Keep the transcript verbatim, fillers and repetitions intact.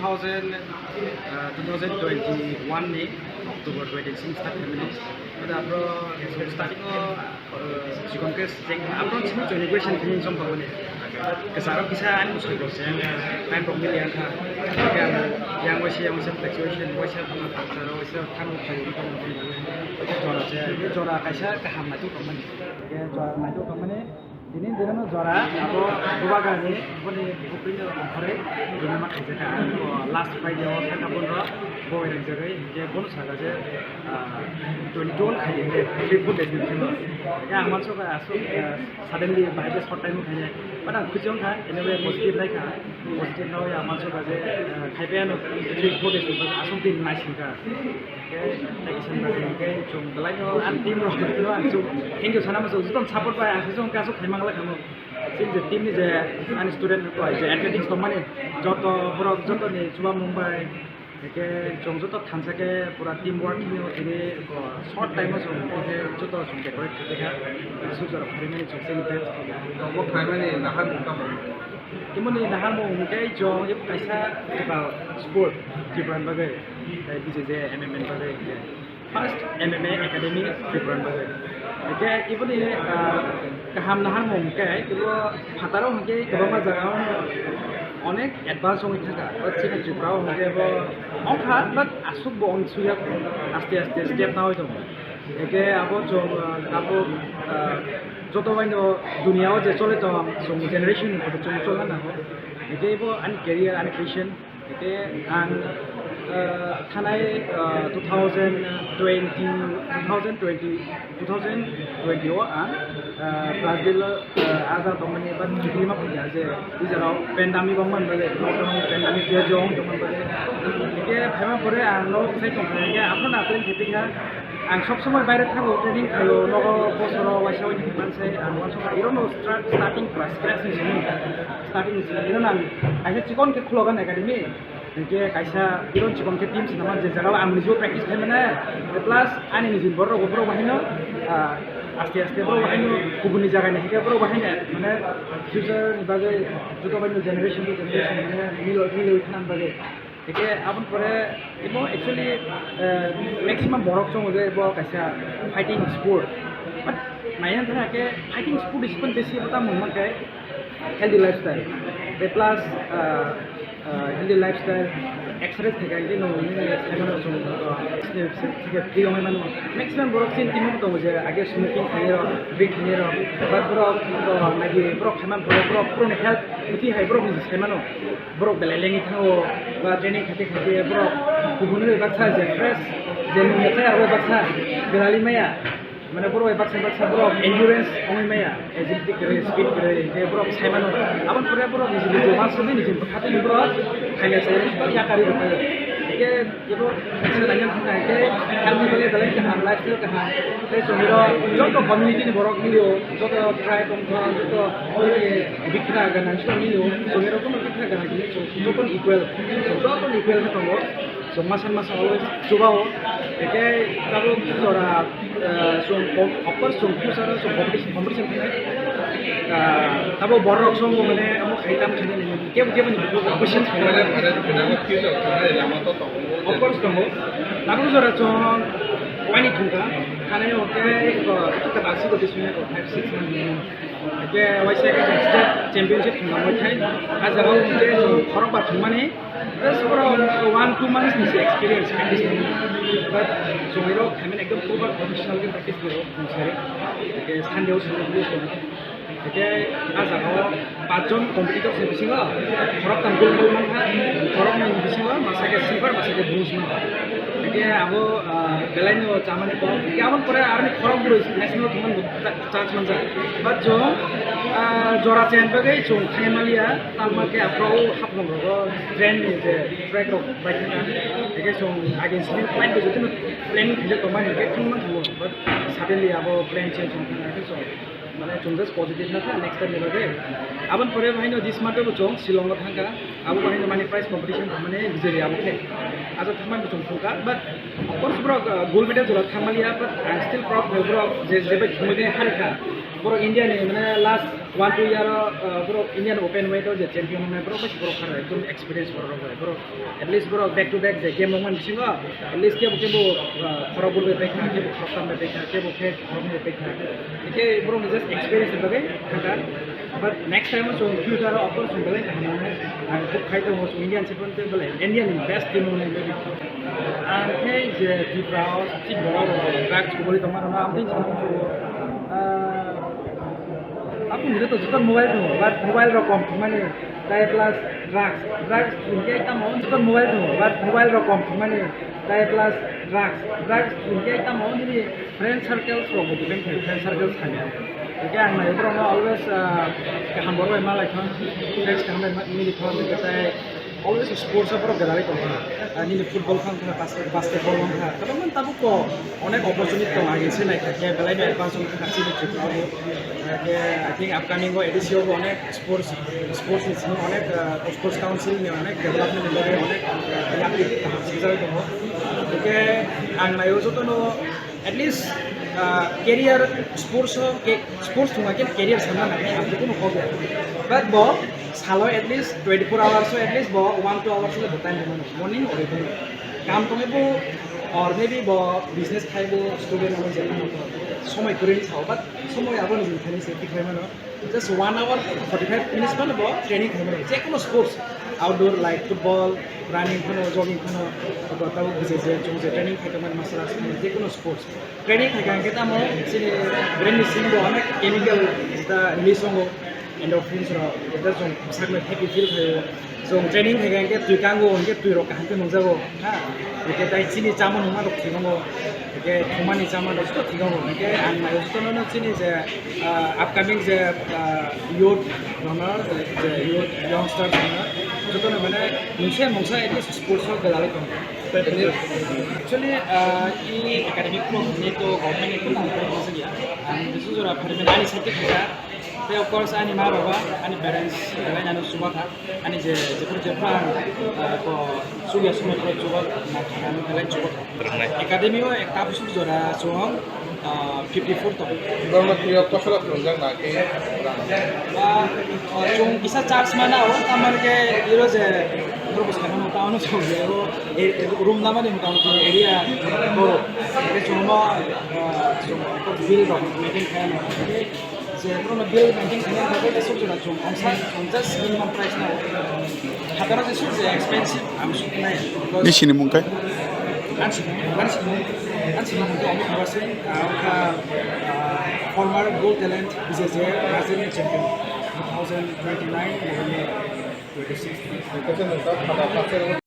Thousand, uh, two thousand twenty-one ni October twenty six start khaimani. Pada abro starting o, uh, chikon ke jeng abro simi join question khaimani jom pamani. Kesa aro kisa ani musai bro se time rok mili ang kha. Yang waisa yang waisa fluctuation waisa bama kha aro waisa thang thang. Jora se jora kaisa kaham na tu pamani. Jora na tu pamani. Tini dirano jora abo Bubagrani boni bukini ongkhorwi rinama khaijaka. Ang last Friday o thangkha bono bowai rwjagwi, hinkhe bono saka je, ah, twenty two khai hinkhe three four days ni bisingo. Hinkhe ang uansukha aswk, ah, suddenly bahai je short time o khainai. But ang khusi wngkha, anyway positive naikha. Positive nawi ang uansukha je, ah, khaipai ano three four days ni bagwi aswk din naisingkha. Tei, tei kisa bagwi hwnkhe chwng belai no ani team rok no ang chwng thank you sana muchung, jotono support bai ang se chwng kaisa khaimang lai kamo. Chini je team ni je ani student rok je athletics tongmani joto borok joto ni chuba mung bai hwnkhe chwng joto thansa khe pura team work hino tini short time o chwng hwnkhe joto chwng decorate khaikha sujaro pharimani chwng chini best. Omo khlaimani nahar mung tamo? Imoni naharmung hwnkhe chwng ebo kaisa kwtal sport Tripura ni bagwi, tei B J J M M A ni bagwi hwnkhe first M M A Academy Tripura ni bagwi. Hwnkhe iboni, ah, kaham naharmung hwnkhe ebo phataro hwnkhe kwbangma jaga o onek advance wngwi thangkha, but chini Tripura o hwnkhe bo wngkha, but aswk bo wng suya, aste aste step nawi tongo. Hwnkhe abo chwng, ah, abo, ah, joto baino dunia o je chole tong chwng generation ni photo chwng cholna nango. Hwnkhe bo ani career, ani passion. Hwnkhe ang, ah, thanai, ah, two thousand twenty, two thousand twenty, two thousand twenty o ang, ah, Brazil o, ah, aja tongmani ba chukli ma phaiya je, ijarao pandemic wngmani bagwi, lockdown pandemic je wng tongmani bagwi. Hwnkhe phaima pore ang nogo bwsai tongkha, hwnkhe aphano na training khaipikha. Ang sob somoi baire thango, training khaio, nogo bosoro waisa waini manse ang uansukha. Irono start, starting class, scratch ni simi, starting ni simi. Irono ang kaisa chikon khe khulogan academy, hwnkhe kaisa iron chikon khe team sinama je jaga ang nijo practice khaimane, plus ani nijin borok rok borok bahaino, ah, aste aste borok bahaino kubuni jaga ni hwnkhe borok bahaino mane future ni bagwi joto baino generation to generation mane milo milo thanani bagwi. Hwnkhe aboni pore ebo actually, eh, maximum borok chongo je ebo kaisa fighting sport. But naiya thangkhe fighting sport is besi bwtang mung mankhe healthy lifestyle. Tei plus, ah, ah, healthy lifestyle, exercise khaikha hwnkhe nwng nini saimano chwng, ah, free wngwi mano. Maximum borok chini tongmani tongo je age smoking khainai rok, drink khainai rok, but borok, ah, naiwi borok khaimani borok, borok borokni health kwtwi hai borok niji saimano. Borok belai lengwi thango, ba training khaite khaite borok kubuni bai baksa je fresh, je nungya chaya rok bai baksa belali maya. Mane borok bai baksa baksa borok endurance wngwi maya, agility kwrwi, speed kwrwi, je borok saimano. Aboni pore borok niji niji uansukgwi niji bwkha twi borok khaina chaya, yakari rwkha. Hwnkhe Ebo kisa naina thangkha hwnkhe health ni bagwi belai kaham, lifestyle kaham. Tei chwng oro joto community ni borok milio, joto tribe wngkha, joto bikra gana joto milio, chwng oro bono bikra gana hwnwi chwng jotono equal, jotono equal khe tongo. Chwng masa masa always chubao. Hwnkhe tabuk jora, ah, chwng kom-, of course chwng future o chwng competition, competition khainai. Ah, tabuk borok chwng mane omo khai tam khainai. Kebo kebo ni bukhuk question khainai. Of course tongo. Tabuk jora chwng waini thungkha. Thani hwnkhe eko, eko ta basi ko tisuni ko five six month ni. Hwnkhe waisa khe chwng state championship thwngna moi thai. A jaga o hwnkhe chwng khorokba thwngmani. Just for one two months ni se experience practice ni. But chwng iro khaimani ekdom proper professional khe practice khe thwng sari. Hwnkhe Sunday o chwng Hwnkhe a jaga o pachjon competitors ni bisingo khoroktham gold medal mankha, khoroknwi ni bisingo masa khe silver, masa khe bronze mankha. Hwnkhe abo, ah, belai no chamani kok. Hwnkhe aboni pore aroni khorok bwrwi national thwngmani bo cha-, chance manjak. But chwng, ah, jora chen bagwi chwng thangwi manliya, tamo khe aphuru hapnong rogo train ni je track rok bai thangkha. Hwnkhe chwng against ni plan bo jotono planning khaijak tongmani hwnkhe thangwi mankha. But suddenly abo plan change wngkha, hwnkhe chwng Mane chwng just positive na kha next time ni bagwi. Aboni pore bo haino this month bo chwng Shillong o thangkha. Abo bo haino mane prize competition thangmani bijori abo khe. Ajo thangmani bo chwng thangkha, but of course borok, uh, gold medal jora thangmaliya, but I'm still proud of borok je, je bai thumui de harikha. Borok India ni mane last one two year o, uh, borok Indian Open wngwi to je champion wngnai borok bai borok kharo ekdom experience borok rok bai borok at least borok back to back je game wngmani bisingo at least kebo kebo, uh, khorok bul bai paikha kebo khorok tam bai paikha kebo khe khorok bai paikha. Hingke borok ni just experience ni bagwi thangkha. But next time o chwng future o of course chwng belai kaham wngnai. Ang huk khai tongo chwng Indian se phone tei belai Indian ni best team wngnai maybe. Ang khe je Tripura o si borok rok drugs kuburi tongma rok no ang tei chwng, ah, Ako nire to joto mobile tongo, but mobile rok kom thumani, tai plus drugs, drugs hingke tamo joto mobile tongo, but mobile rok kom thumani, tai plus drugs, drugs hingke tamo nini friend circles rok bo depend khai, friend circles khai. Hingke ang nai borok no always, ah, kaham borok bai malai thon, friends kaham bai ma-, mili thon, hingke tai Always sports o borok gwdalwi tongkha. Ah, nini football phang kha, basket-, basketball phang kha. Kwbangma tabuk ko onek opportunity tong, age se naikha khe belai no advance wngkha chini Tripura o. Ah, khe I think upcoming o A D C o bo onek sports, sports ni simi onek, ah, sports council ni onek development ni bagwi onek, ah, yapri kaham swijagwi tongo. Hingkhe ang naio jotono at least, ah, career sports o ke-, sports thwngma khe career sanna nangnai, ang kunu kok ya. But bo salo at least twenty-four hours o at least bo one two hours le bo time rwmano, morning or evening. Kam tongwi bo or maybe bo business khai bo student abo je somoi kwrwi sao, but somoi abo ni thani se tikhlai mano. Just one hour forty-five minutes phano bo training khaimani, je kono sports, outdoor like football, running phano, jogging phano, bo tabuk bwsai je chwng je training khai tongmani martial arts phano, je kono sports. Training khai kha hwnkhe tamo chini brain ni simi bo onek chemical da release wngo, endorphins rok, da chwng sakno happy feel khaio. Chwng training khai kha hwnkhe twi kango, hwnkhe twi rok kaham khe nungjago, ha. Hwnkhe tai chini chama nungma rok thwikango, hwnkhe thumani chama rok joto thwikango, hwnkhe ang naio jotono chini je, ah, upcoming je, ah, youth rokno, je youth youngsters rokno jotono mane mungsa mungsa at least sports o gwdalwi tongo. Actually, ah, ini academic ni to government ni to nang khe masa ya. Ang bisu jora pharimani ani sati kha. Tei of course ani ma baba, ani parents, belai nano chuba kha. Ani je, jephru jephru ang, ah, ko chukya somoi phoro chuba na kha, ano belai chuba kha. Academy o ekta busuk jora chwng, ah, fifty four tong. Borokno twi o kosoro phwrwngjak na khe rang? Ah, ah, chwng kisa charge mana o, tamar khe iro je borok bwskango taono chwng je o, e, e, room namani motamoti area borok. Tei chwngno, ah, chwng bill rok maintain khaina. Je borokno bill maintain khaina bagwi tei suk jora chwng ongsa, ongsa minimum price no. Hataro je suk je expensive ang suk nai. Ni sini mung kai? Ang sini, ang sini, ang sini mung kai Amit Baba Singh, ah, wngkha, ah, former gold talent B J J Brazilian champion two thousand twenty-nine, twenty-six.